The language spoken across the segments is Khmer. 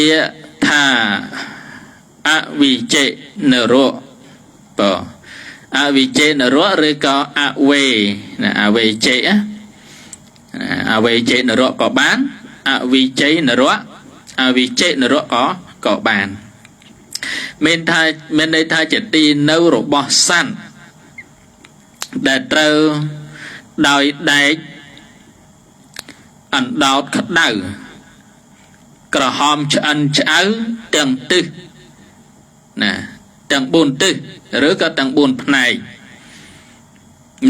ពាក្យថាអវិជិនរកបើអវិជិនរកឬក៏អវេណាអវេជិណាអវេជិនរកក៏បានអវិជ័យនរកអវិជិនរកក៏បានមានថាមានន័យថាជាទីនៅរបស់សត្វដែលត្រូវដោយដែកអណ្ដោតក្តៅក្រហមឆ្អិនឆ្អៅទាំងទិសណាទាំង4ទិសឬក៏ទាំង4ផ្នែក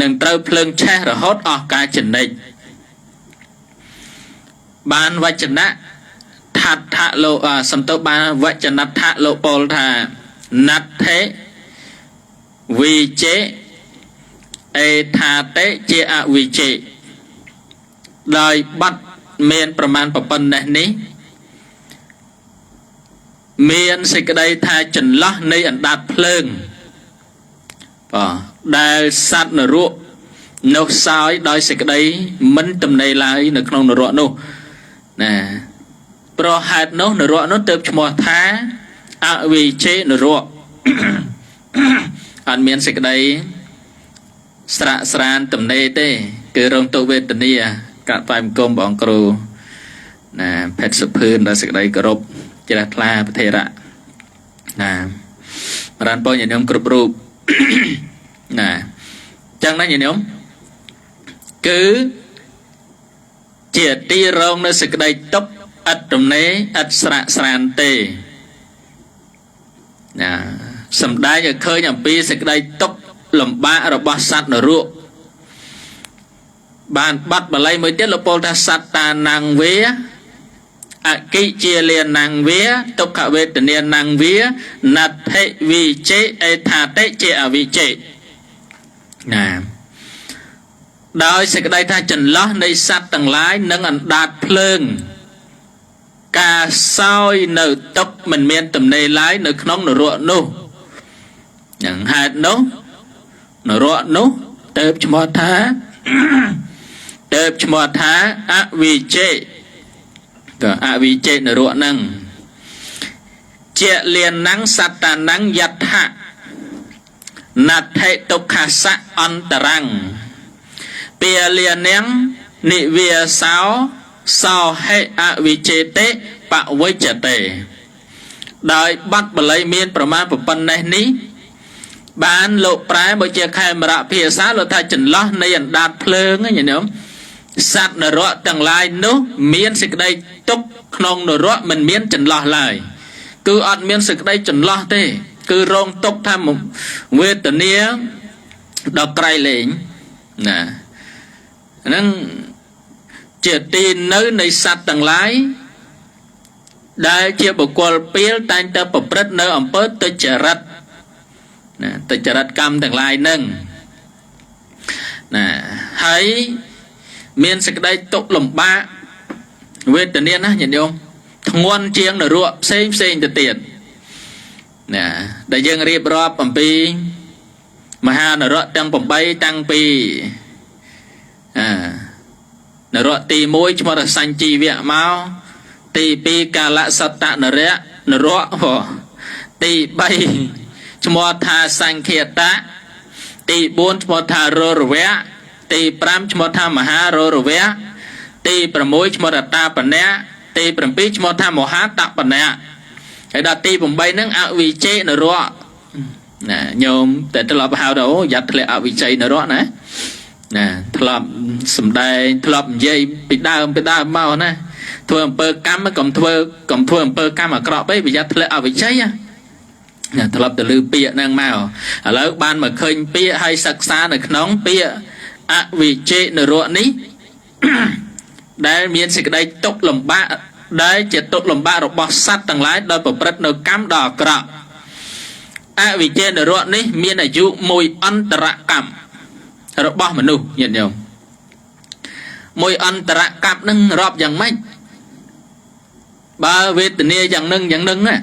នឹងត្រូវភ្លើងឆេះរហូតអស់ការចំណិចបានវចនៈថាថៈលោកសំទោបានវចនដ្ឋៈលោកពោលថាណដ្ឋិវិជេអេថាតិជាអវិជេដោយបាត់មានប្រមាណប្រប៉ុណ្ណេះនេះមានសេចក្តីថាចន្លោះនៃអណ្ដាតភ្លើងបាទដែលសត្វនរកនោះសោយដោយសេចក្តីមិនទំនេរឡើយនៅក្នុងនរកនោះណាព្រោះហេតុនោះនរកនោះទើបឈ្មោះថាអវិជេនរកអត់មានសេចក្តីស្រាក់ស្រានទំនេរទេគឺរងទុក្ខវេទនាកាត់ថ្វាយបង្គំបងគ្រូណាផេតសុភឿនដល់សេចក្តីគោរពជ្រះថ្លាប្រធេរៈណាបរានពរញាតិញោមគ្រប់រូបណាចឹងណាញាតិញោមគឺជាទីរងនៅសេចក្តីទុក្ខឥតទំនេរឥតស្រាក់ស្រានទេណាសំដែងឲ្យឃើញអំពីសេចក្តីទុក្ខលំបាករបស់សត្វនរកបានបាត់បល័យមួយទៀតលោកពោលថាសត្តានងវាអកិជាលានងវាទុក្ខវេទនានងវាណដ្ឋិវិជេអេថាតិជាអវិជេណាដោយសេចក្តីថាចន្លោះនៃសត្វទាំងឡាយនិងអណ្ដាតភ្លើងការសោយនៅទុក្ខមិនមានទំនេរឡើយនៅក្នុងនរកនោះនឹងហេតុនោះនរកនោះទៅឈ្មោះថាទៅឈ្មោះថាអវិជេក៏អវិជេនរកនឹងជាលានងសត្តានងយដ្ឋៈណដ្ឋិទុក្ខសៈអន្តរੰពាលានាងនិវាសោសោហិអវិជេតិបវិជ្ជតេដោយបាត់បល័យមានប្រមាណប៉ុណ្ណេះនេះបានលោកប្រែមកជាខេមរៈភាសាលោកថាចន្លោះនៃអណ្ដាតភ្លើងណាញោមសត្វនរកទាំងឡាយនោះមានសេចក្តីទុក្ខក្នុងនរកមិនមានចន្លោះឡើយគឺអត់មានសេចក្តីចន្លោះទេគឺរងទុក្ខថាវេទនាដល់ក្រៃលែងណាហ្នឹងជាទីនៅនៃសត្វទាំងឡាយដែលជាបុគ្គលពីលតែងតែប្រព្រឹត្តនៅអំពើទុច្ចរិតណាទុច្ចរិតកម្មទាំងឡាយហ្នឹងណាហើយមានសេចក្តីទុក្ខលំបាកវេទនាណាញាតិញោមធ្ងន់ជាងនរកផ្សេងផ្សេងទៅទៀតណាដែលយើងរៀបរាប់អំពីមហានរកទាំង8តាំងពីនរកទី1ឈ្មោះថាសញ្ជីវៈមកទី2កាលសតនរៈនរកទី3ឈ្មោះថាសង្ឃាតៈទី4ឈ្មោះថាររវៈទី5ឈ្មោះថាមហាររវៈទី6ឈ្មោះថាតាបនៈទី7ឈ្មោះថាមហាតបនៈហើយដល់ទី8ហ្នឹងអវិជេនរកណាញោមតែធ្លាប់ហៅទៅអូយ៉ាត់ធ្លាក់អវិជ័យនរកណាណាធ្លាប់សំដែងធ្លាប់និយាយពីដើមមកណាធ្វើអំពើកម្មកុំធ្វើអំពើកម្មអាក្រក់ពេកប្រយ័ត្នធ្លាក់អវិជ័យណាធ្លាប់ទៅលឺពាក្យហ្នឹងមកឥឡូវបានមកឃើញពាក្យហើយសិក្សានៅក្នុងពាក្យអវិជេនរកនេះដែលមានសេចក្តីទុក្ខលំបាកដែលជាទុក្ខលំបាករបស់សត្វទាំងឡាយដោយប្រព្រឹត្តនៅកម្មដ៏អាក្រក់អវិជេនរកនេះមានអាយុមួយអន្តរកម្មរបស់មនុស្សញាតិញោមមួយអន្តរកម្មនឹងរាប់យ៉ាងម៉េចបើវេទនាយ៉ាងនឹងយ៉ាងនឹងណា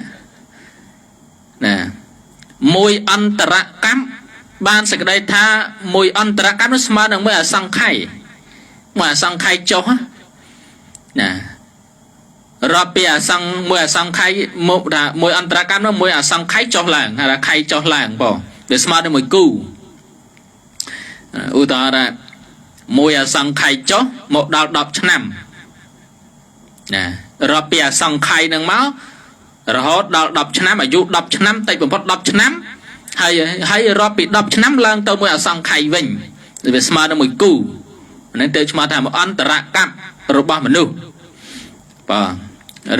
ណាមួយអន្តរកម្មបានសេចក្តីថាមួយអន្តរកម្មនោះស្មើនឹងមួយអសង្ខ័យមួយអសង្ខ័យចុះណា រាប់ពីអសង្ខមួយអសង្ខ័យមកថាមួយអន្តរកម្មនោះមួយអសង្ខ័យចុះឡើងហៅថាខៃចុះឡើងបងវាស្មើនឹងមួយគូឧទាហរណ៍ថាមួយអសង្ខ័យចុះមកដល់10ឆ្នាំណារាប់ពីអសង្ខ័យនឹងមករហូតដល់10ឆ្នាំអាយុ10ឆ្នាំតិចបំផុត10ឆ្នាំហើយហើយរាប់ពី10ឆ្នាំឡើងទៅមួយអសង្ខ័យវិញវាស្មើនឹងមួយគូហ្នឹងទៅឈ្មោះថាអន្តរកម្មរបស់មនុស្សបាទ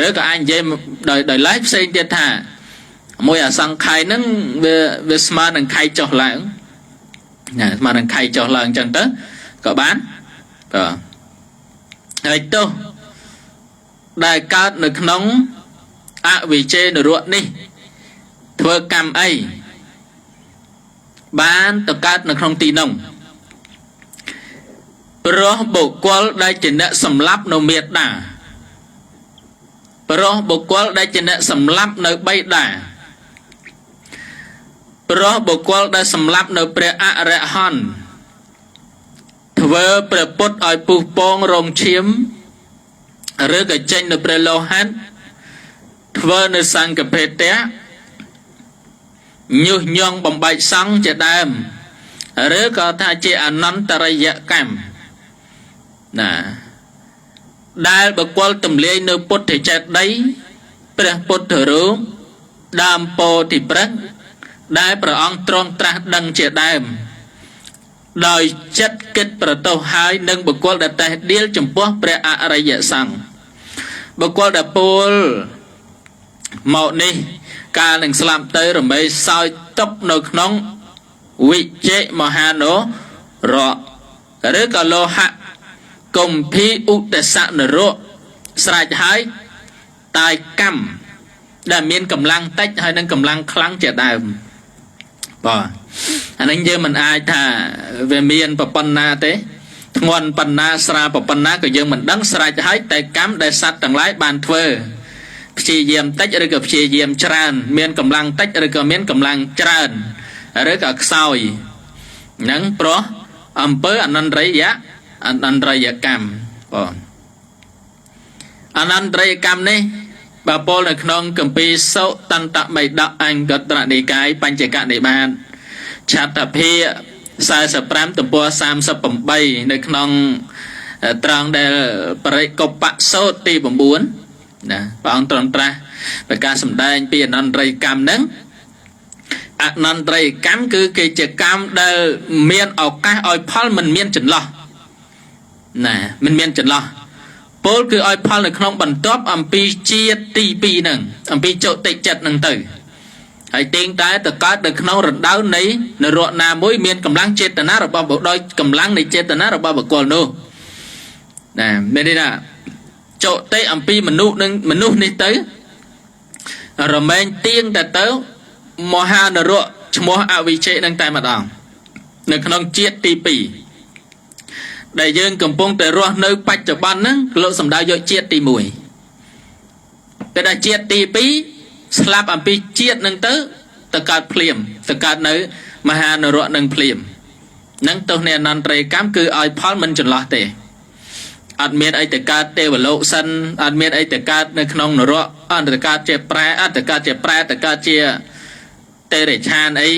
ឬក៏អាចនិយាយដោយឡែកផ្សេងទៀតថាមួយអសង្ខ័យហ្នឹងវាស្មើនឹងខៃចុះឡើងណាស្មើនឹងខៃចុះឡើងអញ្ចឹងទៅក៏បានបាទហើយទោសដែលកើតនៅក្នុងអវិជ្ជនរកនេះធ្វើកម្មអីបានទៅកើតនៅក្នុងទីនោះព្រោះបុគ្គលដែលជាអ្នកសម្លាប់នៅមេដាព្រោះបុគ្គលដែលជាអ្នកសម្លាប់នៅបៃតាព្រោះបុគ្គលដែលសម្លាប់នៅព្រះអរហន្តធ្វើព្រះពុទ្ធឲ្យពុះពងរងឈាមឬក៏ចេញនៅព្រះលោហិតធ្វើនៅសង្ឃភេទៈញុះញង់បំបែកសង្ឃជាដើមឬក៏ថាជាអនន្តរិយកម្មណាដែលបុគ្គលទំលាយនៅពុទ្ធចេតិយព្រះពុទ្ធរូបដើមពោធិព្រឹក្សដែលព្រះអង្គទ្រង់ត្រាស់ដឹងជាដើមដោយចិត្តគិតប្រទោសហើយនឹងបុគ្គលដែលតេះដៀលចំពោះព្រះអរិយសង្ឃបុគ្គលដែលពោលមកនេះកាលនឹងស្លាប់ទៅរមែងសោយຕົកនៅក្នុងវិជ័យមហានរកឬក៏លោហៈគម្ភីឧតសនរកស្រេចហើយតាយកម្មដែលមានកម្លាំងតិចហើយនឹងកម្លាំងខ្លាំងជាដើមបាទអានេះយើងមិនអាចថាវាមានប្រប៉ុណ្ណាទេធ្ងន់ប៉ុណ្ណាស្រាលប៉ុណ្ណាក៏យើងមិនដឹងស្រេចហើយតែកម្មដែលសត្វទាំងឡាយបានធ្វើព្យាយាមតិចឬក៏ព្យាយាមច្រើនមានកម្លាំងតិចឬក៏មានកម្លាំងច្រើនឬក៏ខ្សោយហ្នឹងព្រោះអំពើអនន្តរិយអនន្តរិយកម្មបងអនន្តរិយកម្មនេះបើពោលនៅក្នុងគម្ពីរសុតន្តបិដកអង្គត្រនិកាយបញ្ចកនិបាតឆត្រភាគ45ទំព័រ38នៅក្នុងត្រង់ដែលបរិកុបៈសោតទី9ណាព្រះអង្គទ្រង់ត្រាស់ប្រកាសសម្ដែងពីអនន្តរិយកម្មហ្នឹងអនន្តរិយកម្មគឺគេជាកម្មដែលមានឱកាសឲ្យផលមិនមានចន្លោះណាមិនមានចន្លោះពលគឺឲ្យផលនៅក្នុងបន្ទាប់អំពីជាតិទី2ហ្នឹងអំពីចុតិចិត្តហ្នឹងទៅហើយទៀងតែទៅកើតនៅក្នុងរណ្ដៅនៃនរកណាមួយមានកម្លាំងចេតនារបស់បុគ្គលដោយកម្លាំងនៃចេតនារបស់បុគ្គលនោះណាមានន័យថាចុតិអំពីមនុស្សនឹងមនុស្សនេះទៅរមែងទៀងតែទៅមហានរកឈ្មោះអវិជ្ជនឹងតែម្ដងនៅក្នុងជាតិទី2ដែលយើងកំពុងតែរស់នៅបច្ចុប្បន្នហ្នឹងលោកសំដៅយកជាតិទី1តែដល់ជាតិទី2ស្លាប់អំពីជាតិហ្នឹងទៅទៅកើតភ្លាមទៅកើតនៅមហានរកនឹងភ្លាមនឹងទោសនៃអនន្តរិយកម្មគឺឲ្យផលមិនចន្លោះទេអត់មានអីទៅកើតទេវលោកសិនអត់មានអីទៅកើតនៅក្នុងនរកអត់ទៅកើតជាប្រែអត់ទៅកើតជាប្រែទៅកើតជាទេរិឆានអី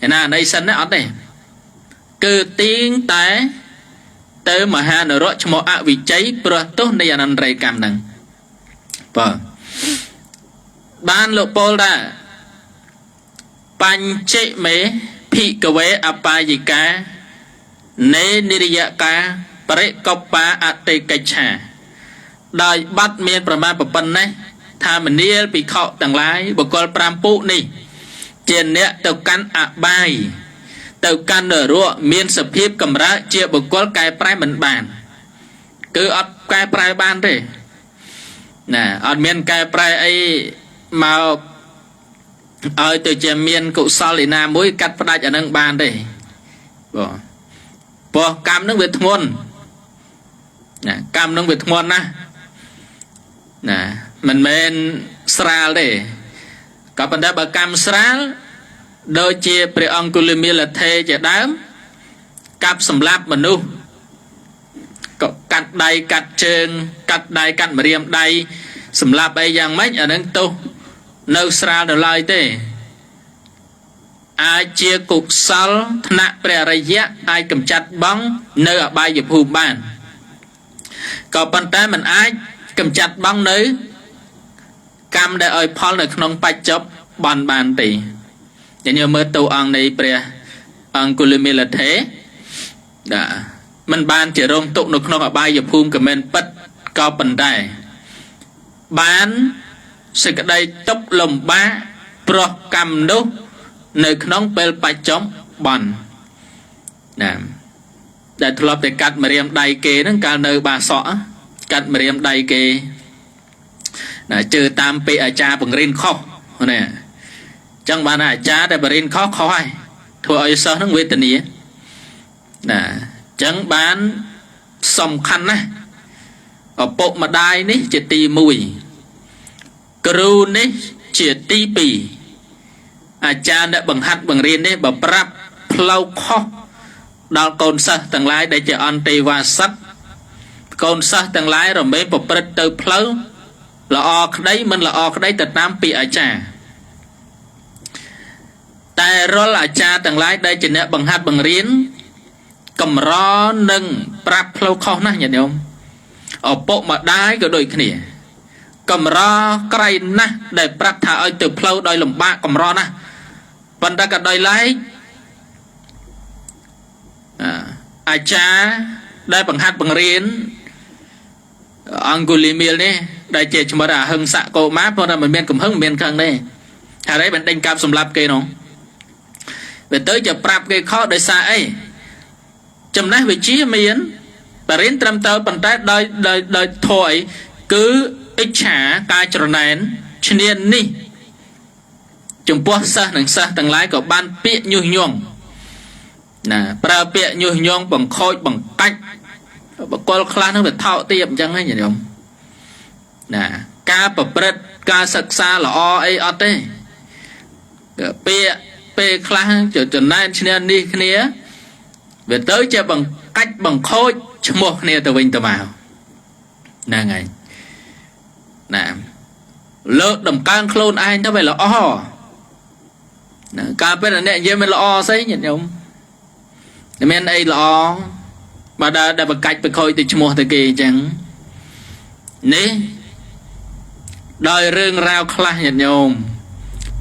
ឯណាអីសិនណាអត់ទេគឺទៀងតែទៅមហានរកឈ្មោះអវិជ័យព្រោះទោសនៃអនន្តរិយកម្មហ្នឹងបាទបានលោកពោលថាបញ្ចិមេភិក្ខវេអបាយិកានេនិរិយកាបរិកុបាអតិកិច្ឆាដោយបាត់មានប្រមាណប៉ុណ្ណេះថាមនាលភិក្ខុទាំងឡាយបុគ្គល5ពួកនេះជាអ្នកទៅកាន់អបាយទៅកាន់នរកមានសភាពកម្រើកជាបុគ្គលកែប្រែមិនបានគឺអត់កែប្រែបានទេណាអត់មានកែប្រែអីមកឲ្យទៅជាមានកុសលឯណាមួយកាត់ផ្ដាច់អានឹងបានទេបងព្រោះកម្មនឹងវាធ្ងន់ណាកម្មនឹងវាធ្ងន់ណាស់ណាមិនមែនស្រាលទេក៏ប៉ុន្តែបើកម្មស្រាលដូចជាព្រះអង្គុលមាលថេជាដើមកាប់សម្លាប់មនុស្ស ក៏កាត់ដៃកាត់ជើងកាត់ដៃកាត់ម្រាមដៃសម្លាប់អីយ៉ាងម៉េចអានឹងទោសនៅស្រាលនៅឡើយទេអាចជាកុសលថ្នាក់ព្រះអរិយៈអាចកម្ចាត់បងនៅអបាយភូមិបានក៏ប៉ុន្តែมันអាចកម្ចាត់បងនៅកម្មដែលឲ្យផលនៅក្នុងបច្ចុប្បន្នបានទេញញមើលតួអង្គនៃព្រះអង្គុលមិលថេបាទมันបានជារងទុក្ខនៅក្នុងអបាយភូមិក៏មិនពិតក៏ប៉ុន្តែបានសេចក្តីទុក្ខលំបាកព្រោះកម្មនោះនៅក្នុងពេលបច្ចុប្បន្នណាដែលធ្លាប់តែកាត់ម្រាមដៃគេហ្នឹងកាលនៅបាសក់កាត់ម្រាមដៃគេណាជឿតាមពាក្យអាចារ្យបង្រៀនខុសណាអញ្ចឹងបានអាចារ្យដែលបង្រៀនខុសខុសហើយធ្វើឲ្យសិស្សហ្នឹងវេទនាណាអញ្ចឹងបានសំខាន់ណាស់ឪពុកម្ដាយនេះជាទី1គ្រូនេះជាទី2អាចារ្យអ្នកបង្ហាត់បង្រៀននេះបើប្រាប់ផ្លូវខុសដល់កូនសិស្សទាំងឡាយដែលជាអន្តេវាសិកកូនសិស្សទាំងឡាយរមែងប្រព្រឹត្តទៅផ្លូវល្អក្តីមិនល្អក្តីទៅតាមពាក្យអាចារ្យតែរាល់អាចារ្យទាំងឡាយដែលជាអ្នកបង្ហាត់បង្រៀនកម្រនឹងប្រាប់ផ្លូវខុសណាស់ញាតិញោមឪពុកម្ដាយក៏ដូចគ្នាកម្រក្រៃណាស់ដែលប្រាប់ថាឲ្យទៅផ្លូវដោយលំបាកកម្រណាស់ប៉ុន្តែក៏ដោយឡែកអាចារ្យដែលបង្ហាត់បង្រៀនអង្គុលីមៀលនេះដែលជាឈ្មោះថាហឹង្សកុមារព្រោះតែមិនមានកំហឹងមិនមានខឹងទេហើយអីបានដេញកាប់សម្លាប់គេនោះវាទៅជាប្រាប់គេខុសដោយសារអីចំណេះវិជ្ជាមានបរិញ្ញាត្រឹមត្រូវប៉ុន្តែដោយដោយដោយធម៌អីគឺអិច្ឆាការច្រណែនឈ្នាននេះចំពោះសិស្សនិងសិស្សទាំងឡាយក៏បានពាក្យញុះញង់ណាប្រើពាក្យញុះញង់បង្ខូចបង្កាច់បកលខ្លះនឹងវាថោកទាបអញ្ចឹងហ្នឹងញាតិញោមណាការប្រព្រឹត្តការសិក្សាល្អអីអត់ទេពាក្យពេលខ្លះចំណែនឈ្នានេះគ្នាវាទៅជាបង្កាច់បង្ខូចឈ្មោះគ្នាទៅវិញទៅមកហ្នឹងហើយណាលើកដំកើងខ្លួនឯងទៅវាល្អណាការពេលអ្នកនិយាយមិនល្អស្អីញាតិញោមមានអីល្អបើដែលបង្កាច់បង្ខូចទៅឈ្មោះទៅគេអញ្ចឹងនេះដោយរឿងរ៉ាវខ្លះញាតិញោម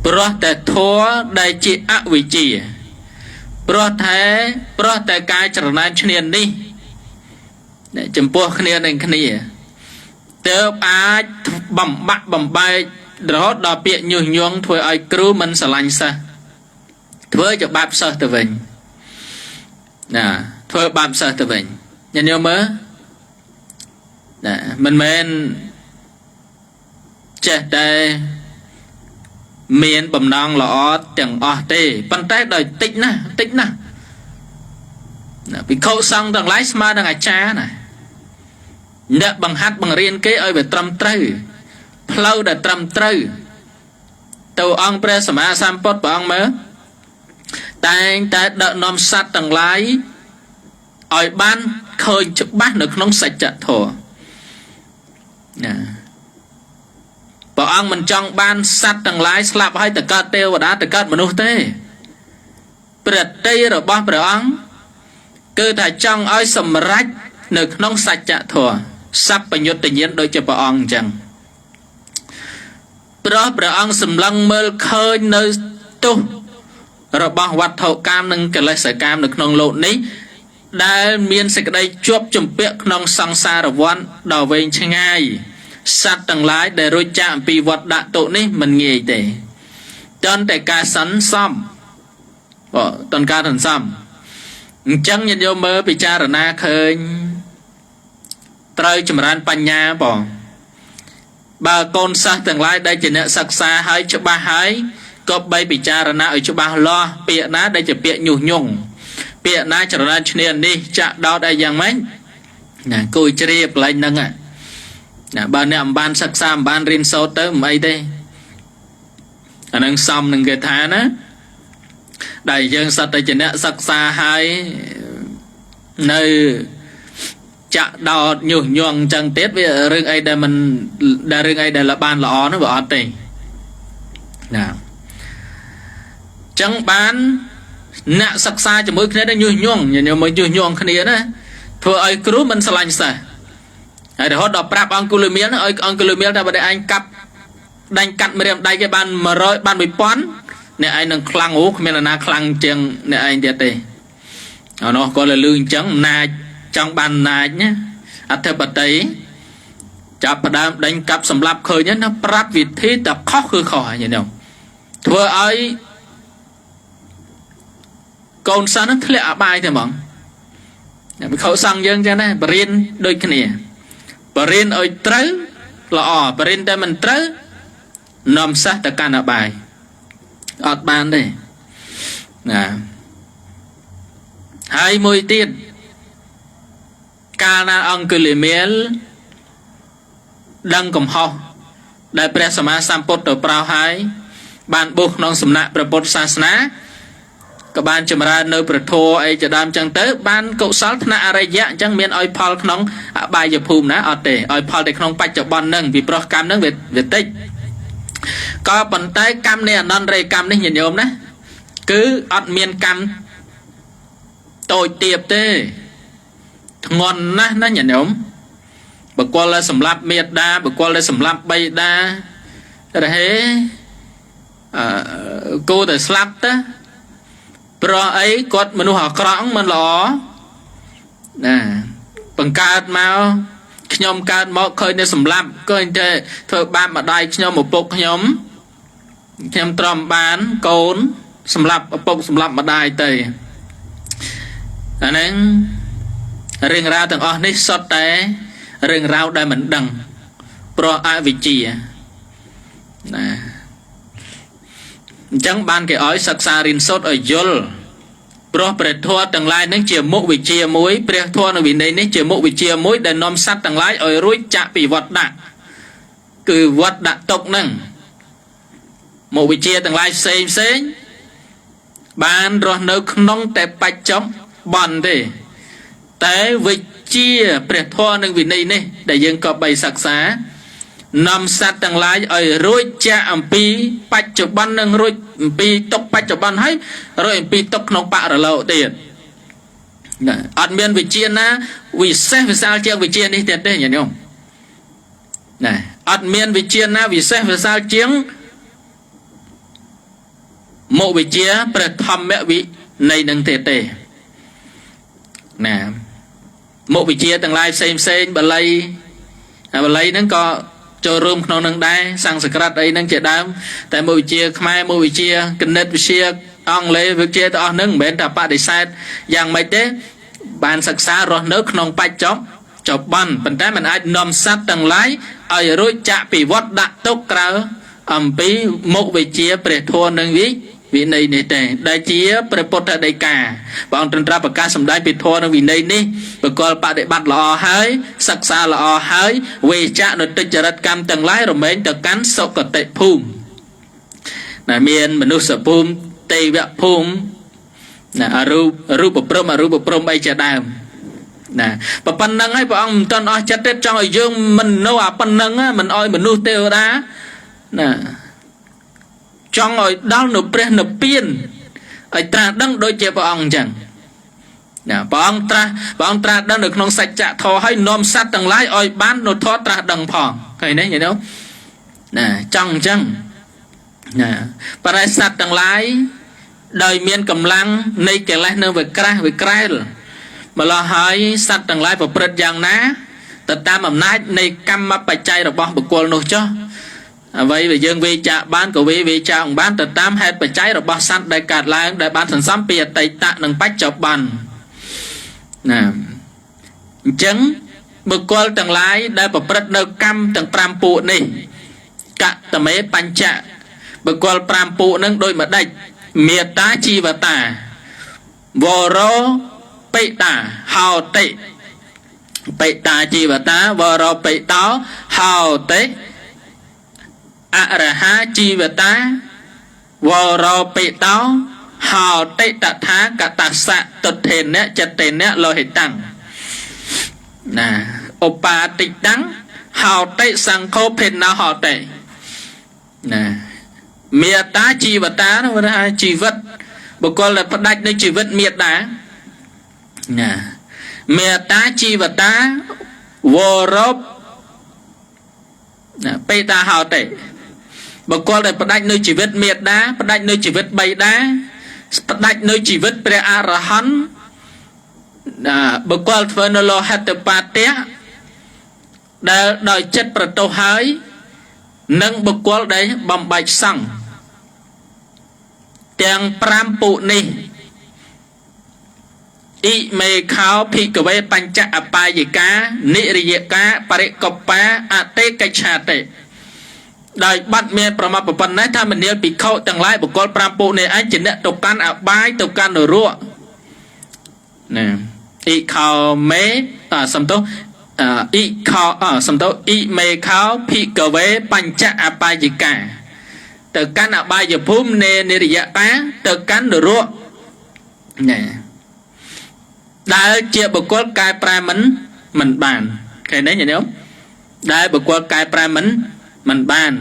ព្រោះតែធម៌ដែលជាអវិជ្ជាព្រោះតែការច្រណែនឈ្នាននេះចំពោះគ្នានឹងគ្នាទើបអាចបំបាក់បំបែករហូតដល់ពាក្យញុះញង់ធ្វើឲ្យគ្រូមិនស្រឡាញ់សិស្សធ្វើជាបាបសិស្សទៅវិញណាធ្វើបាបសិស្សទៅវិញញាតិញោមមើលណាមិនមែនចេះតែមានបំណងល្អទាំងអស់ទេប៉ុន្តែដោយតិចណាស់តិចណាស់ភិក្ខុសង្ឃទាំងឡាយស្មើនឹងអាចារ្យណាអ្នកបង្ហាត់បង្រៀនគេឲ្យវាត្រឹមត្រូវផ្លូវដែលត្រឹមត្រូវទៅអង្គព្រះសម្មាសម្ពុទ្ធព្រះអង្គមើលតែងតែដឹកនាំសត្វទាំងឡាយឲ្យបានឃើញច្បាស់នៅក្នុងសច្ចធម៌ណាព្រះអង្គមិនចង់បានសត្វទាំងឡាយស្លាប់ហើយទៅកើតទេវតាទៅកើតមនុស្សទេព្រះតីរបស់ព្រះអង្គគឺថាចង់ឲ្យសម្រេចនៅក្នុងសច្ចធម៌សัพពញុត្តញាណដូចជាព្រះអង្គអញ្ចឹងព្រោះព្រះអង្គសម្លឹងមើលឃើញនៅទោសរបស់វត្ថុកាមនិងកិលេសកាមនៅក្នុងលោកនេះដែលមានសេចក្តីជាប់ជំពាក់ក្នុងសង្សារវដ្តដ៏វែងឆ្ងាយសត្វទាំងឡាយដែលរួចចាកអំពីវដ្តដាក់ទុនេះមិនងាយទេតន់តែការសន្សំបើតន់ការសន្សំអញ្ចឹងញាតិញោមមើលពិចារណាឃើញត្រូវចម្រើនបញ្ញាបងបើកូនសិស្សទាំងឡាយដែលជាអ្នកសិក្សាហើយច្បាស់ហើយក៏បីពិចារណាឲ្យច្បាស់លាស់ពាក្យណាដែលជាពាក្យញុះញង់ពាក្យណាចរណឈ្នានេះចាក់ដោតអីយ៉ាងម៉េចណាគួយជ្រាបកន្លែងហ្នឹងណាបើអ្នកមិនបានសិក្សាមិនបានរៀនសូត្រទៅមិនអីទេអានឹងសំនឹងគេថាណាដែលយើងសត្វតែជាអ្នកសិក្សាហើយនៅ ចាក់ដោតញុះញង់អញ្ចឹងទៀតវារឿងអីដែលមិនដែលរឿងអីដែលបានល្អនោះវាអត់ទេណាចឹងបានអ្នកសិក្សាជាមួយគ្នាទៅញុះញង់ញញមកញុះញង់គ្នាណាធ្វើឲ្យគ្រូមិនស្រឡាញ់សិស្សហើយរហូតដល់ប្រាប់អង្គុលមៀលឲ្យអង្គុលមៀលថាបើឯងកាប់ដាញ់កាត់ម្រាមដៃគេបាន100បាន1000អ្នកឯងនឹងខ្លាំងអូគ្មាននរណាខ្លាំងជាងអ្នកឯងទៀតទេអានោះក៏លឺអញ្ចឹងអំណាចចង់បានអំណាចណាអធិបតីចាប់ផ្ដើមដេញកាប់សម្លាប់ឃើញណាប្រាប់វិធីតែខុសគឺខុសហើយញោមធ្វើឲ្យកូនសិស្សនឹងធ្លាក់អបាយទេហ្មងវិខុសង្ឃយើងចឹងណាបរៀនដូចគ្នាបរៀនឲ្យត្រូវល្អបរៀនតែមិនត្រូវនាំសិស្សទៅកាន់អបាយអត់បានទេណាហើយមួយទៀតកាលណាអង្គលិមាលដឹងកំហុសដែលព្រះសម្មាសម្ពុទ្ធទៅប្រោសហើយបានបួសក្នុងសំណាក់ព្រះពុទ្ធសាសនាក៏បានចម្រើននៅព្រះធម៌អីជាដើមចឹងទៅបានកុសលថ្នាក់អរិយៈអញ្ចឹងមានឲ្យផលក្នុងអបាយភូមិណាអត់ទេឲ្យផលតែក្នុងបច្ចុប្បន្នហ្នឹងពីព្រោះកម្មហ្នឹងវាតិចក៏ប៉ុន្តែកម្មនៃអនន្តរកម្មនេះញាតិញោមណាគឺអត់មានកម្មតូចទាបទេធ្ងន់ណាស់ណាញាតិញោមបុគ្គលដែលសម្លាប់មេដាបុគ្គលដែលសម្លាប់បៃតារហេអឺគូតែស្លាប់ទៅព្រោះអីគាត់មនុស្សអាក្រក់មិនល្អណាបង្កើតមកខ្ញុំកើតមកឃើញតែសម្លាប់ឃើញតែធ្វើបាបម្ដាយខ្ញុំឪពុកខ្ញុំខ្ញុំទ្រាំបានកូនសម្លាប់ឪពុកសម្លាប់ម្ដាយទៅអាហ្នឹងរឿងរ៉ាវទាំងអស់នេះសុទ្ធតែរឿងរ៉ាវដែលមិនដឹងព្រោះអវិជ្ជាណាអញ្ចឹងបានគេឲ្យសិក្សារៀនសូត្រឲ្យយល់ព្រោះព្រះធម៌ទាំងឡាយនឹងជាមុខវិជ្ជាមួយព្រះធម៌និងវិន័យនេះជាមុខវិជ្ជាមួយដែលនាំសត្វទាំងឡាយឲ្យរួចចាក់ពីវត្តដាក់គឺវត្តដាក់ទុកនឹងមុខវិជ្ជាទាំងឡាយផ្សេងផ្សេងបានរស់នៅក្នុងតែបច្ចុប្បន្នទេតែវិជ្ជាព្រះធម៌និងវិន័យនេះដែលយើងក៏បីសិក្សានាំសត្វទាំងឡាយឲ្យរួចចាកអំពីបច្ចុប្បន្ននិងរួចអំពីទុក្ខបច្ចុប្បន្នហើយរួចអំពីទុក្ខក្នុងបរលោកទៀតណាអត់មានវិជ្ជាណាវិសេសវិសាលជាងវិជ្ជានេះទៀតទេញាតិញោមណាអត់មានវិជ្ជាណាវិសេសវិសាលជាងមុខវិជ្ជាព្រះធម្មវិន័យនឹងទៀតទេណាមុខវិជ្ជាទាំងឡាយផ្សេងផ្សេងបាលីបាលីហ្នឹងក៏ចូលរួមក្នុងនឹងដែរសំស្ក្រឹតអីហ្នឹងជាដើមតែមុខវិជ្ជាខ្មែរមុខវិជ្ជាគណិតវិទ្យាអង់គ្លេសវិជ្ជាទាំងអស់ហ្នឹងមិនមែនតែបដិសេធយ៉ាងម៉េចទេបានសិក្សារស់នៅក្នុងបច្ចុប្បន្នប៉ុន្តែมันអាចនាំសត្វទាំងឡាយឲ្យរួចចាក់ពីវត្តដាក់ទុកក្រៅអំពីមុខវិជ្ជាព្រះធម៌និងវិន័យនេះទេដែលជាព្រះពុទ្ធដីកាព្រះអង្គទ្រង់ត្រាស់ប្រកាសសម្ដែងពីធម៌និងវិន័យនេះបុគ្គលបដិបត្តិល្អហើយសិក្សាល្អហើយវេចៈនុតិចរិតកម្មទាំងឡាយរមែងទៅកាន់សុគតិភូមិណាមានមនុស្សភូមិទេវភូមិណាអរូបរូបព្រំអរូបព្រំអីជាដើមណាប៉ុណ្ណឹងហើយព្រះអង្គមិនទាន់អស់ចិត្តទេចង់ឲ្យយើងមិននៅអាប៉ុណ្ណឹងមិនឲ្យមនុស្សទេវតាណាចង់ឲ្យដល់នៅព្រះនិព្វានឲ្យត្រាស់ដឹងដូចជាព្រះអង្គអញ្ចឹងណាព្រះអង្គត្រាស់ដឹងនៅក្នុងសច្ចធម៌ហើយនាំសត្វទាំងឡាយឲ្យបាននៅធម៌ត្រាស់ដឹងផងឃើញទេញ៉េណាចង់អញ្ចឹងណាប៉ុន្តែសត្វទាំងឡាយដោយមានកម្លាំងនៃកិលេសនៅវាក្រាស់វាក្រែលម្ល៉េះហើយសត្វទាំងឡាយប្រព្រឹត្តយ៉ាងណាទៅតាមអំណាចនៃកម្មបច្ច័យរបស់បុគ្គលនោះចុះអ្វីដែលយើងវេចាកបានក៏វេចាកបានទៅតាមហេតុបច្ច័យរបស់សត្វដែលកើតឡើងដែលបានសន្សំពីអតីតនិងបច្ចុប្បន្នណាអញ្ចឹងបុគ្គលទាំងឡាយដែលប្រព្រឹត្តនៅកម្មទាំង5ពួកនេះកតមេបញ្ចៈបុគ្គល5ពួកនឹងដូចម្ដេចមេត្តាជីវតាវរោបិតាហោតិបិតាជីវតាវរោបិតោហោតិអរហាជីវតាវរោបិតោហោតិតថាកតស្សៈទុទ្ធេនៈចិត្តេនៈលោហិតាំង ណាឧបាតិតាំងហោតិសង្ឃោភេណោហោតិណាមេតាជីវតានោះថាជីវិតបុគ្គលដែលផ្ដាច់នៅជីវិតមេតាណាមេតាជីវតាវរោណាបេតាហោតិបុគ្គលដែលផ្ដាច់នៅជីវិតមេតាផ្ដាច់នៅជីវិតបៃតាផ្ដាច់នៅជីវិតព្រះអរហន្តណាបុគ្គលធ្វើនៅលោហិតបាតៈដែលដោយចិត្តប្រទោសហើយនិងបុគ្គលដែលបំបែកសង្ឃទាំង5ពួកនេះអ៊ីមេខោភិក្ខវេបញ្ចអបាយិកានិរិយកាបរិកបបាអតិកិច្ឆាតិដោយបាត់មានប្រមាប្រប៉ុណ្ណេះថាមនាលភិក្ខុទាំងឡាយបុគ្គល5ពួកនេះឯងជាអ្នកទៅកាន់អបាយទៅកាន់នរកណាអ៊ីខោមេសំទោសអ៊ីខោសំទោសអ៊ីមេខោភិក្ខវេបញ្ចអបាយិកាទៅកាន់អបាយភូមិនេនិរិយកាទៅកាន់នរកណាដែលជាបុគ្គលកែប្រែមិនបានឃើញទេញាតិញោមដែលបុគ្គលកែប្រែមិនបាន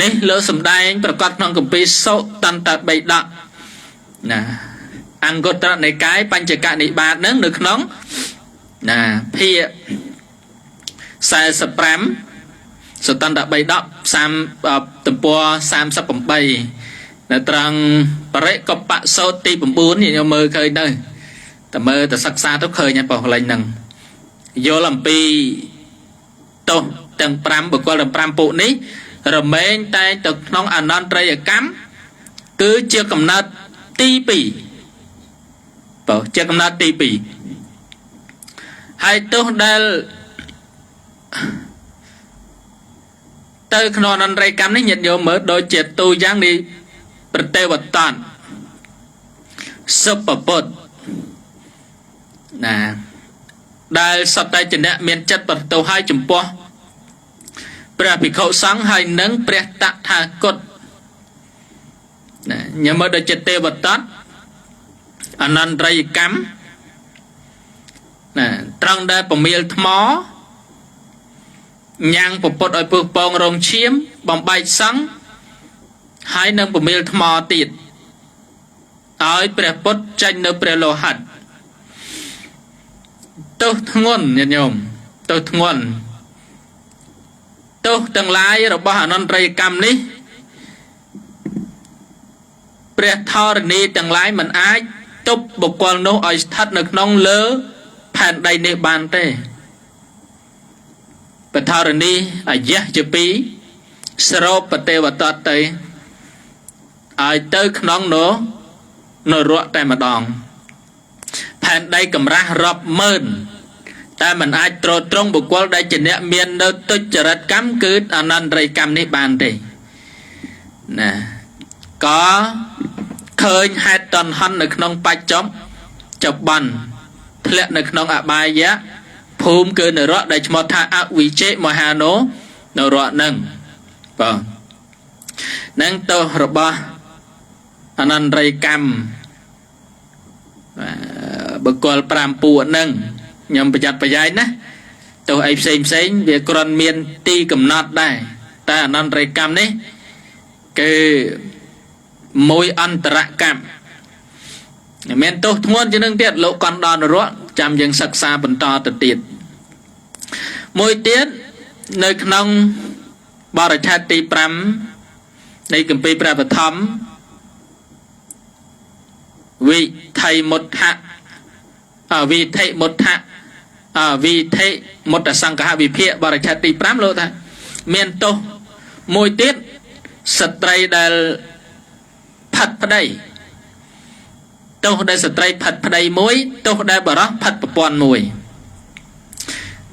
នេះលើសំដែងប្រកាសក្នុងគម្ពីរសុតន្តបិដកណាអង្គត្រនិកាយបញ្ចកនិបាតនឹងនៅក្នុងណាភាគ45សុតន្តបិដក30ទំព័រ38នៅត្រង់បរិកបៈសោតទី9ខ្ញុំមើលឃើញទៅតែមើលតែសិក្សាទៅឃើញហើយបងកន្លែងហ្នឹងយល់អំពីទោសទាំង5បុគ្គលទាំង5ពួកនេះរមែងតែទៅក្នុងអនន្តរិយកម្មគឺជាកំណត់ទី2បងជាកំណត់ទី2ហើយទោសដែលទៅក្នុងអនន្តរិយកម្មនេះញាតិញោមមើលដូចជាទូយ៉ាងនេះប្រទេវតន្តសុពពុទ្ធណាដែលសត្វតែជាអ្នកមានចិត្តប្រទោសឲ្យចំពោះព្រះភិក្ខុសង្ឃហើយនឹងព្រះតថាគតណាញ៉ាំមើលដូចជាទេវតន្តអនន្តរិយកម្មណាត្រង់ដែលពមៀលថ្មញ៉ាំងពពុតឲ្យពឹសពងរងឈាមបំបែកសង្ឃហើយនឹងពមៀលថ្មទៀតឲ្យព្រះពុទ្ធចេញនៅព្រះលោហិតទោសធ្ងន់ញាតិញោមទោសធ្ងន់ទោសទាំងឡាយរបស់អនន្តរិយកម្មនេះព្រះធរណីទាំងឡាយមិនអាចទប់បុគ្គលនោះឲ្យស្ថិតនៅក្នុងលើផែនដីនេះបានទេព្រះធរណីអាយៈជាពីរស្រូបប្រទេវតទៅឲ្យទៅក្នុងនោះនរកតែម្ដងផែនដីកម្រាស់រាប់ម៉ឺនតែមិនអាចទ្រទ្រង់បុគ្គលដែលជាអ្នកមាននៅទុច្ចរិតកម្មគឺអនន្តរិយកម្មនេះបានទេណាក៏ឃើញហេតុតនហន់នៅក្នុងបច្ចុប្បន្នធ្លាក់នៅក្នុងអបាយៈភូមិគឺនរកដែលឈ្មោះថាអវិជេមហានោនរកនឹងបាទនឹងទោសរបស់អនន្តរិយកម្មបុគ្គល5ពួកនឹងខ្ញុំប្រយ័ត្នប្រយែងណាទោសអីផ្សេងផ្សេងវាគ្រាន់មានទីកំណត់ដែរតែអនន្តរិយកម្មនេះគឺមួយអន្តរកម្មមានទោសធ្ងន់ជាងនឹងទៀតលោកកណ្ដនរកចាំយើងសិក្សាបន្តទៅទៀតមួយទៀតនៅក្នុងបរិច្ឆេទទី5នៃគម្ពីរព្រះបឋមវិថីមុដ្ឋៈវិថិមុដ្ឋៈវិថិមុត្តសង្ឃវិភាកបរិច្ឆេទទី5លោកថាមានទោសមួយទៀតស្ត្រីដែលផាត់ប្តីទោសដែលស្ត្រីផាត់ប្តីមួយទោសដែលបរោះផាត់ប្រពន្ធមួយ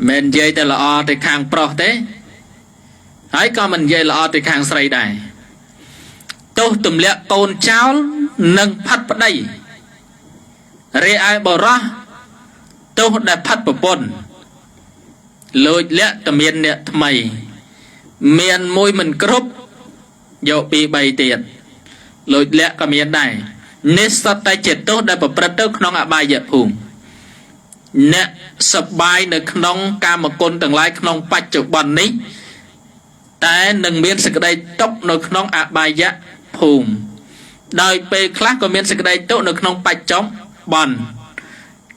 មិននិយាយតែល្អទៅខាងប្រុសទេហើយក៏មិននិយាយល្អទៅខាងស្រីដែរទោសទម្លាក់កូនចោលនិងផាត់ប្តីរីឯបរោះទោសដែលផាត់ប្រពន្ធលួចលាក់តែមានអ្នកថ្មីមានមួយមិនគ្រប់យកពី3ទៀតលួចលាក់ក៏មានដែរនេះសុទ្ធតែជាទោសដែលប្រព្រឹត្តទៅក្នុងអបាយភូមិ អ្នកសបាយនៅក្នុងកាមគុណទាំងឡាយក្នុងបច្ចុប្បន្ននេះតែនឹងមានសេចក្តីទុក្ខនៅក្នុងអបាយភូមិដោយពេលខ្លះក៏មានសេចក្តីទុក្ខនៅក្នុងបច្ចុប្បន្ន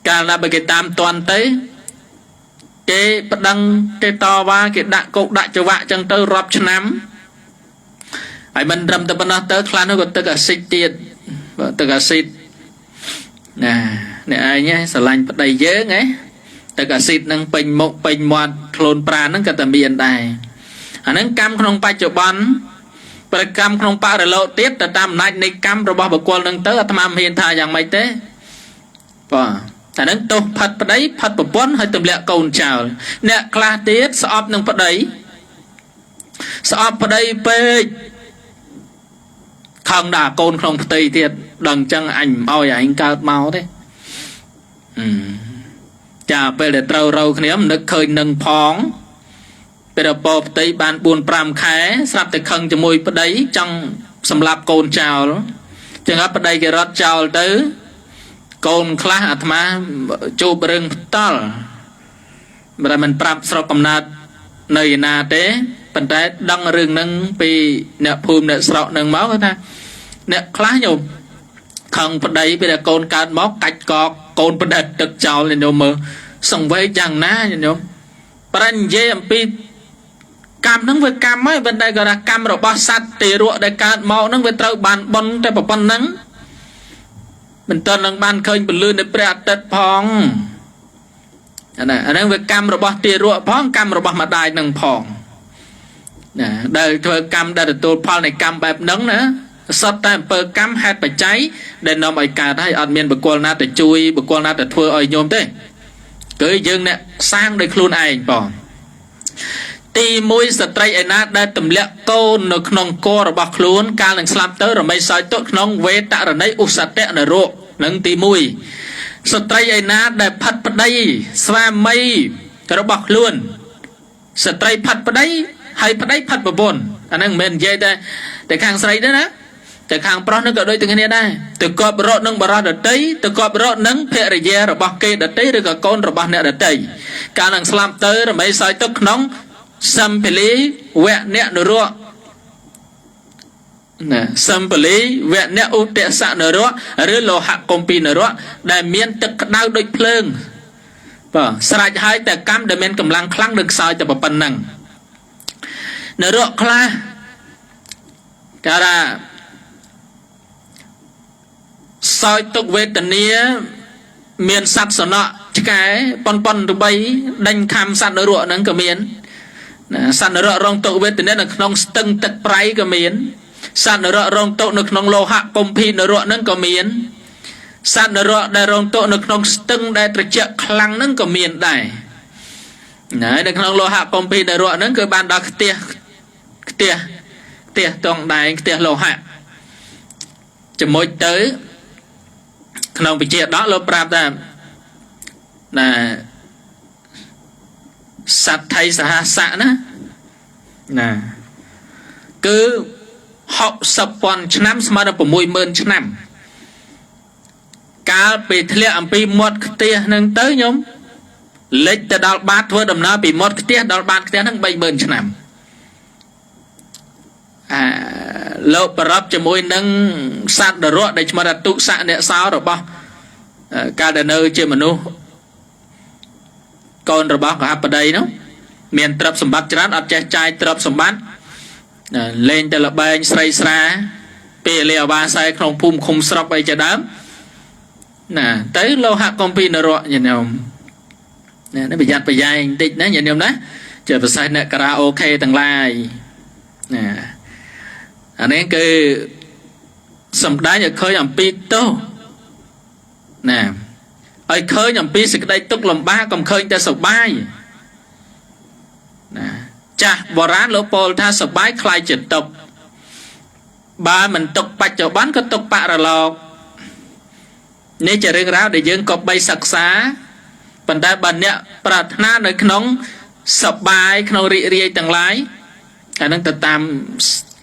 កាលណាបើគេតាមទាន់ទៅគេប្តឹងគេតវ៉ាគេដាក់គុកដាក់ច្រវាក់ចឹងទៅរាប់ឆ្នាំហើយមិនត្រឹមតែប៉ុណ្ណោះទៅខ្លះនោះក៏ទឹកអាស៊ីតទៀតទឹកអាស៊ីតណាអ្នកឯងស្រឡាញ់ប្តីយើងហ៎ទឹកអាស៊ីតនឹងពេញមុខពេញមាត់ខ្លួនប្រាណហ្នឹងក៏តែមានដែរអាហ្នឹងកម្មក្នុងបច្ចុប្បន្នប្រកម្មក្នុងបរលោកទៀតទៅតាមអំណាចនៃកម្មរបស់បុគ្គលនឹងទៅអាត្មាមិនហ៊ានថាយ៉ាងម៉េចទេបាទអាហ្នឹងទោសផាត់ប្តីផាត់ប្រពន្ធហើយទម្លាក់កូនចោលអ្នកខ្លះទៀតស្អប់នឹងប្តីស្អប់ប្តីពេកខឹងដល់កូនក្នុងផ្ទៃទៀតដល់អញ្ចឹងអញមិនអោយឯងកើតមកទេចាពេលដែលត្រូវរោគ្នាមិននឹកឃើញនឹងផងពេលដល់ពោផ្ទៃបាន4 5ខែស្រាប់តែខឹងជាមួយប្តីចង់សម្លាប់កូនចោលចឹងហើយប្តីគេរត់ចោលទៅកូនខ្លះអាត្មាជួបរឿងផ្ទាល់មិនមិនប្រាប់ស្រុកកំណើតនៅឯណាទេប៉ុន្តែដឹងរឿងហ្នឹងពីអ្នកភូមិអ្នកស្រុកហ្នឹងមកថាអ្នកខ្លះញោមខឹងប្តីពេលដែលកូនកើតមកកាច់កកូនផ្ដិតទឹកចោលញោមមើលសង្វេគយ៉ាងណាញោមប្រនិយាយអំពីកម្មហ្នឹងវាកម្មហើយប៉ុន្តែក៏ថាកម្មរបស់សត្វទារកដែលកើតមកហ្នឹងវាត្រូវបានបុណ្យតែប៉ុណ្្នឹងមិនទាន់នឹងបានឃើញពន្លឺនៃព្រះអាទិត្យផងអាហ្នឹងវាកម្មរបស់ទារកផងកម្មរបស់ម្ដាយនឹងផងណាដែលធ្វើកម្មដែលទទួលផលនៃកម្មបែបហ្នឹងណាសុទ្ធតែអំពើកម្មហេតុបច្ច័យដែលនាំឲ្យកើតហើយអត់មានបុគ្គលណាទៅជួយបុគ្គលណាទៅធ្វើឲ្យញោមទេគឺយើងអ្នកសាងដោយខ្លួនឯងបងទី1ស្ត្រីឯណាដែលទម្លាក់កូននៅក្នុងករបស់ខ្លួនកាលនឹងស្លាប់ទៅរមីសោយទុកក្នុងវេតរណីឧសតៈនរកនឹងទី1ស្ត្រីឯណាដែលផាត់ប្តីស្វាមីរបស់ខ្លួនស្ត្រីផាត់ប្តីហើយប្តីផាត់ប្រពន្ធអាហ្នឹងមិនមែននិយាយតែខាងស្រីទេណាតែខាងប្រុសនឹងក៏ដូចទាំងគ្នាដែរទៅកប់រកនឹងបរិសដតីទៅកប់រកនឹងភរិយារបស់គេដតីឬក៏កូនរបស់អ្នកដតីកាលនឹងស្លាប់ទៅរមីសោយទុកក្នុងសម្ពលីវៈអ្នកនរកណាសម្ពលីវៈអ្នកឧទសនរកឬលោហៈគម្ពីនរកដែលមានទឹកក្តៅដូចភ្លើងបាទស្រេចហើយតែកម្មដែលមានកម្លាំងខ្លាំងឬខ្សោយតែប៉ុណ្្នឹងនរកខ្លះគេថាសោយទុកវេទនាមានសត្វសំណក់ឆ្កែប៉ុនប៉ុនរបីដេញខំសត្វនរកហ្នឹងក៏មានណាសត្វនរករងទុកវេទនានៅក្នុងស្ទឹងទឹកប្រៃក៏មានសត្វនរករងទុកនៅក្នុងលោហៈគម្ពីនរកហ្នឹងក៏មានសត្វនរកដែលរងទុកនៅក្នុងស្ទឹងដែលត្រជាក់ខ្លាំងហ្នឹងក៏មានដែរណានៅក្នុងលោហៈគម្ពីនរកហ្នឹងគឺបានដល់ខ្ទះខ្ទះខ្ទះតងដែងខ្ទះលោហៈជាមួយទៅក្នុងវិជាដកលោកប្រាប់ថាណាសត្វថៃសហសៈណាណាគឺ60,000ឆ្នាំស្មើនឹង60,000ឆ្នាំកាលពេលធ្លាក់អំពីមាត់ខ្ទះនឹងទៅញោមលិចទៅដល់បាតធ្វើដំណើរពីមាត់ខ្ទះដល់បាតខ្ទះនឹង30,000ឆ្នាំអាលោកប្រពជាមួយនឹងសត្វនរកដែលឈ្មោះថាទុសៈអ្នកសោរបស់កាលដែលនៅជាមនុស្សកូនរបស់កហបតីនោះមានទ្រព្យសម្បត្តិច្រើនអត់ចេះចាយទ្រព្យសម្បត្តិលេងតែលបែងស្រីស្រាពេលលាអាវាសែក្នុងភូមិឃុំស្រុកអីជាដើមណាទៅលោហៈគម្ពីនរកញាតិញោមណានេះប្រយ័ត្នប្រយែងបន្តិចណាញាតិញោមណាជាពិសេសអ្នកការ៉ាអូខេទាំងឡាយណាអានេះគឺសំដែងឲ្យឃើញអំពីទោសណាឲ្យឃើញអំពីសេចក្តីទុក្ខលំបាកកុំឃើញតែសប្បាយណាចាស់បុរាណលោកពោលថាសប្បាយคล้ายជាទុក្ខបើមិនទុក្ខបច្ចុប្បន្នក៏ទុក្ខបរលោកនេះជារឿងរ៉ាវដែលយើងក៏បីសិក្សាប៉ុន្តែបើអ្នកប្រាថ្នានៅក្នុងសប្បាយក្នុងរីករាយទាំងឡាយអានឹងទៅតាម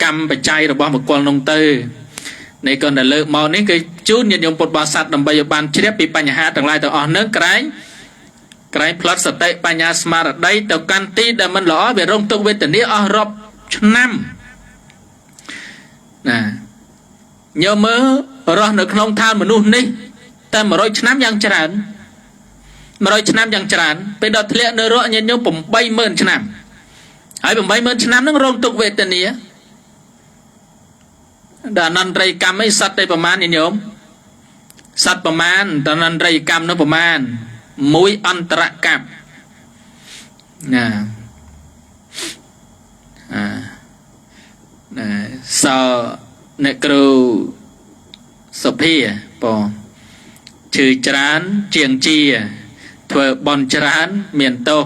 កម្មបច្ច័យរបស់បុគ្គលនោះទៅនេះក៏ដែលលើកមកនេះគឺជូនញាតិញោមពុទ្ធបរិស័ទដើម្បីឲ្យបានជ្រាបពីបញ្ហាទាំងឡាយទាំងអស់នឹងក្រែង ក្រែងផ្លត់សតិបញ្ញាស្មារតីទៅកាន់ទីដែលមិនល្អវារងទុក្ខវេទនាអស់រាប់ឆ្នាំណាញើមើលរស់នៅក្នុងឋានមនុស្សនេះតែ100ឆ្នាំយ៉ាងច្រើន100ឆ្នាំយ៉ាងច្រើនពេលដល់ធ្លាក់នៅរកញាតិញោម80000ឆ្នាំហើយ80000ឆ្នាំហ្នឹងរងទុក្ខវេទនាដល់អនន្តរិយកម្មអីសត្វតែប្រមាណញាតិញោមសត្វប្រមាណដល់អនន្តរិយកម្មនោះប្រមាណមួយអន្តរកម្មណាអាណាសោអ្នកគ្រូសុភាបងឈឺច្រើនជាងជាធ្វើបន់ច្រើនមានទោស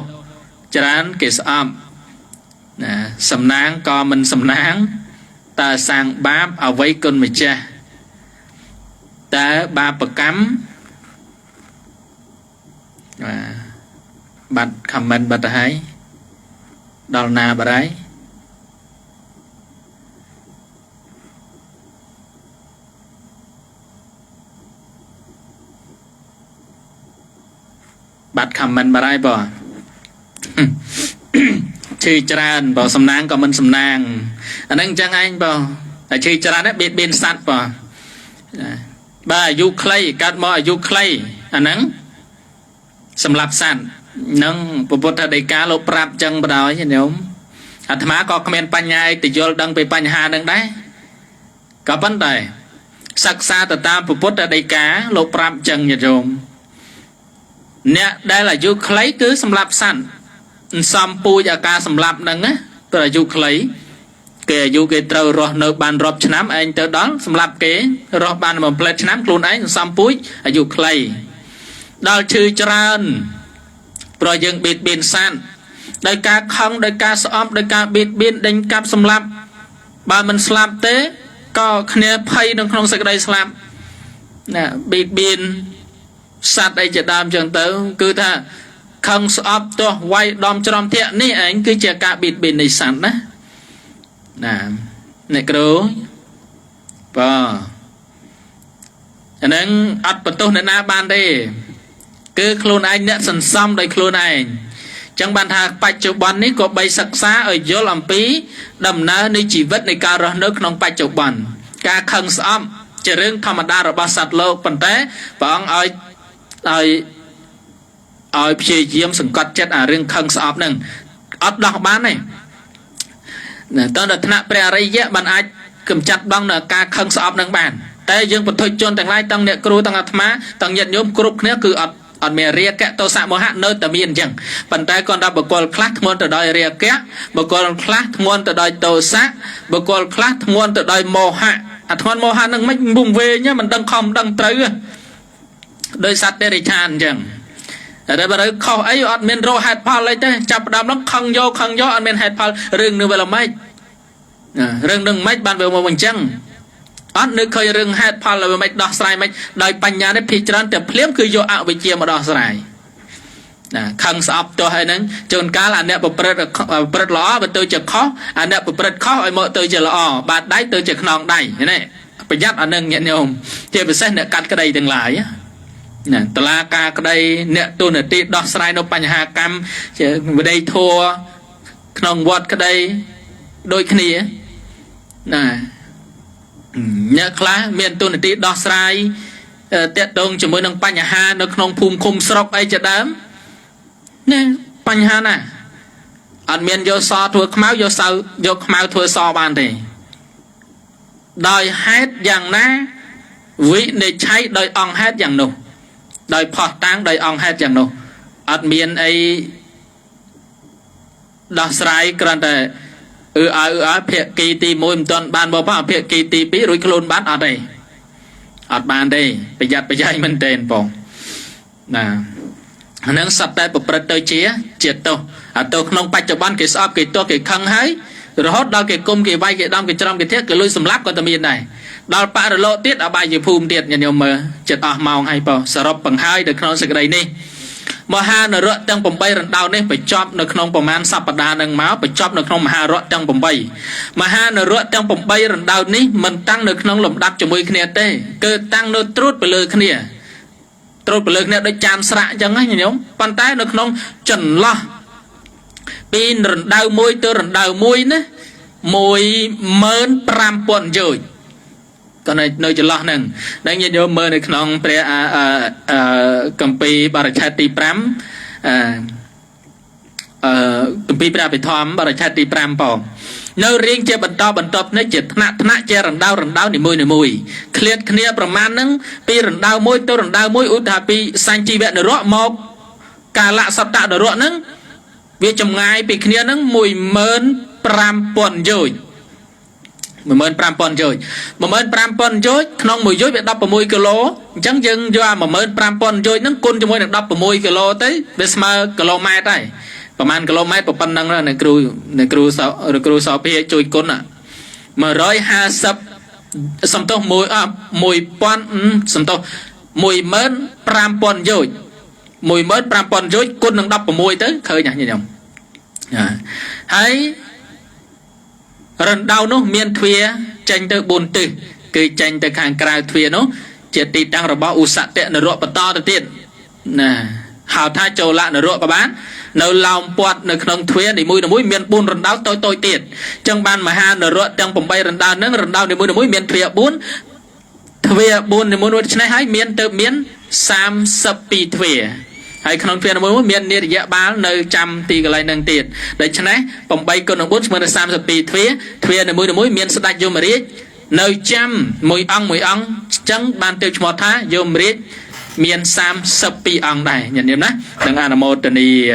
ច្រើនគេស្អប់ណាសំណាងក៏មិនសំណាងតើសាងបាបអ្វីគុណម្ចាស់តើបាបកម្មបាទបាត់ខមមិនបាត់ទៅហើយដល់ណាបាត់ហើយបាត់ខមមិនបាត់ហើយបងឈឺច្រើនបងសំណាងក៏មិនសំណាងអាហ្នឹងអញ្ចឹងឯងបងតែឈឺច្រើនហ្នឹងបៀតបៀនសត្វបងបើអាយុខ្លីកើតមកអាយុខ្លីអាហ្នឹងសម្រាប់សត្វនឹងពុទ្ធដីកាលោកប្រាប់ចឹងបណ្ដោយញោមអាត្មាក៏គ្មានបញ្ញាអីទៅយល់ដឹងពីបញ្ហាហ្នឹងដែរក៏ប៉ុន្តែសិក្សាទៅតាមពុទ្ធដីកាលោកប្រាប់ចឹងញាតិញោមអ្នកដែលអាយុខ្លីគឺសម្រាប់សត្វសំពូជអាការសម្លាប់ហ្នឹងណាព្រោះអាយុខ្លីគេអាយុគេត្រូវរស់នៅបានរាប់ឆ្នាំឯងទៅដល់សម្លាប់គេរស់បានមួយផ្លែតឆ្នាំខ្លួនឯងសំពូជអាយុខ្លីដល់ឈឺច្រើនព្រោះយើងបៀតបៀនសត្វដោយការខឹងដោយការស្អប់ដោយការបៀតបៀនដេញកាប់សម្លាប់បើមិនស្លាប់ទេក៏គ្នាភ័យនៅក្នុងសេចក្តីស្លាប់ណាបៀតបៀនសត្វអីជាដើមចឹងទៅគឺថាខឹងស្អប់ទាស់វាយដំច្រំធាក់នេះឯងគឺជាការបៀតបៀននៃសត្វណាណាអ្នកគ្រូបាទអាហ្នឹងអត់បន្ទោសអ្នកណាបានទេគឺខ្លួនឯងអ្នកសន្សំដោយខ្លួនឯងចឹងបានថាបច្ចុប្បន្ននេះក៏បីសិក្សាឲ្យយល់អំពីដំណើរនៃជីវិតនៃការរស់នៅក្នុងបច្ចុប្បន្នការខឹងស្អប់ជារឿងធម្មតារបស់សត្វលោកប៉ុន្តែព្រះអង្គឲ្យព្យាយាមសង្កត់ចិត្តអារឿងខឹងស្អប់ហ្នឹងអត់ដោះបានទេណាតើដល់ថ្នាក់ព្រះអរិយៈបានអាចកម្ចាត់បងនៅការខឹងស្អប់ហ្នឹងបានតែយើងពុទ្ធជនទាំងឡាយទាំងអ្នកគ្រូទាំងអាត្មាទាំងញាតិញោមគ្រប់គ្នាគឺអត់មានរាគៈទោសៈមោហៈនៅតែមានអញ្ចឹងប៉ុន្តែគាត់ថាបុគ្គលខ្លះធ្ងន់ទៅដោយរាគៈបុគ្គលខ្លះធ្ងន់ទៅដោយទោសៈបុគ្គលខ្លះធ្ងន់ទៅដោយមោហៈអាធ្ងន់មោហៈហ្នឹងមិនវង្វេងមិនដឹងខំមិនដឹងត្រូវដោយសត្វតិរិឆានអញ្ចឹងតែបើខុសអីអត់មានរកហេតុផលអីទេចាប់ផ្ដើមឡើងខឹងយកខឹងយកអត់មានហេតុផលរឿងនឹងវាល្មិចរឿងនឹងមិនបានវាមកអញ្ចឹងអត់នឹកឃើញរឿងហេតុផលឲ្យមិនដោះស្រាយមិនដោយបញ្ញានេះភាគច្រើនតែភ្លាមគឺយកអវិជ្ជាមកដោះស្រាយណាខឹងស្អប់ទោះហើយហ្នឹងជួនកាលអាអ្នកប្រព្រឹត្តល្អបើទៅជាខុសអាអ្នកប្រព្រឹត្តខុសឲ្យមកទៅជាល្អបាតដៃទៅជាខ្នងដៃនេះប្រយ័ត្នអានឹងញាតិញោមជាពិសេសអ្នកកាត់ក្តីទាំងឡាយណាតឡាការក្តីអ្នកទូនាទីដោះស្រាយនៅបញ្ហាកម្មជាវិន័យធម៌ក្នុងវត្តក្តីដូចគ្នាណាអ្នកខ្លះមានទូនាទីដោះស្រាយតាក់ទងជាមួយនឹងបញ្ហានៅក្នុងភូមិឃុំស្រុកអីជាដើមនេះបញ្ហាណាអត់មានយកសធ្វើខ្មៅយកសៅយកខ្មៅធ្វើសបានទេដោយហេតុយ៉ាងណាវិនិច្ឆ័យដោយអង្គហេតុយ៉ាងនោះដោយផោះតាំងដោយអង្គហេតុយ៉ាងនោះអត់មានអីដោះស្រាយគ្រាន់តែអឺឲ្យភាគីទី1មិនទាន់បានមកផងភាគីទី2រួចខ្លួនបានអត់ទេអត់បានទេប្រយ័ត្នប្រយែងមែនទែនបងណាអានឹងសត្វតែប្រព្រឹត្តទៅជាទោសអាទោសក្នុងបច្ចុប្បន្នគេស្អប់គេទោសគេខឹងហើយរហូតដល់គេគុំគេវាយគេដំគេច្រំគេធាក់គេលួចសម្លាប់ក៏តែមានដែរដល់បរិលោកទៀតអបាយភូមិទៀតញាតិញោមមើលចិត្តអស់ម៉ោងហើយបងសរុបបង្ហើយនៅក្នុងសេចក្តីនេះមហានរកទាំង8រណ្ដៅនេះបញ្ចប់នៅក្នុងប្រមាណសប្តាហ៍នឹងមកបញ្ចប់នៅក្នុងមហារកទាំង8មហានរកទាំង8រណ្ដៅនេះមិនតាំងនៅក្នុងលំដាប់ជាមួយគ្នាទេគឺតាំងនៅត្រួតទៅលើគ្នា ត្រួតពលឹកគ្នាដូចចានស្រាក់អញ្ចឹងណាញោមប៉ុន្តែនៅក្នុងចន្លោះពីរណ្ដៅមួយទៅរណ្ដៅមួយណា15000យោជន៍ក៏នៅចន្លោះហ្នឹងដែលញាតិញោមមើលនៅក្នុងព្រះគម្ពីរបរិច្ឆេទទី5អឺអឺគម្ពីរព្រះអភិធម្មបរិច្ឆេទទី5ផងនៅរៀងជាបន្តបន្ទាប់នេះជាថ្នាក់ថ្នាក់ជារណ្ដៅរណ្ដៅនីមួយនីមួយឃ្លាតគ្នាប្រមាណហ្នឹងពីរណ្ដៅមួយទៅរណ្ដៅមួយឧទាហរណ៍ពីសញ្ជីវនរកមកកាលសតនរកហ្នឹងវាចម្ងាយពីគ្នាហ្នឹង15000យោជន៍15000យោជន៍15000យោជន៍ក្នុងមួយយោជន៍វា16គីឡូអញ្ចឹងយើងយកអា15000យោជន៍ហ្នឹងគុណជាមួយនឹង16គីឡូទៅវាស្មើគីឡូម៉ែត្រហើយប្រហែលគីឡូម៉ែត្រប៉ុណ្ណឹងអ្នកគ្រូអ្នកគ្រូសគ្រូសភាជួយគុណ150សំទោស1 1000សំទោស15000យោជន៍15000យោជន៍គុណនឹង16ទៅឃើញណាញញោមហើយរណ្ដៅនោះមានទ្វារចេញទៅ4ទិសគឺចេញទៅខាងក្រៅទ្វារនោះជាទីតាំងរបស់ឧសតនរកបន្តទៅទៀតណាហៅថាចូលលនរកក៏បាននៅឡោមពាត់នៅក្នុងទ្វារនីមួយៗមាន4រណ្ដៅតូចតូចទៀតអញ្ចឹងបានមហានរកទាំង8រណ្ដៅហ្នឹងរណ្ដៅនីមួយៗមានទ្វារ4ទ្វារ4នីមួយៗដូច្នេះហើយមានទៅមាន32ទ្វារហើយក្នុងទ្វារមួយមួយមាននិរយៈបាលនៅចាំទីកន្លែងនឹងទៀតដូច្នេះ8គុណនឹង4ស្មើនឹង32ទ្វារទ្វារនីមួយៗមានស្ដេចយមរាជនៅចាំមួយអង្គមួយអង្គអញ្ចឹងបានទៅឈ្មោះថាយមរាជមាន32អង្គដែរញាតិញោមណានឹងអនុមោទនី។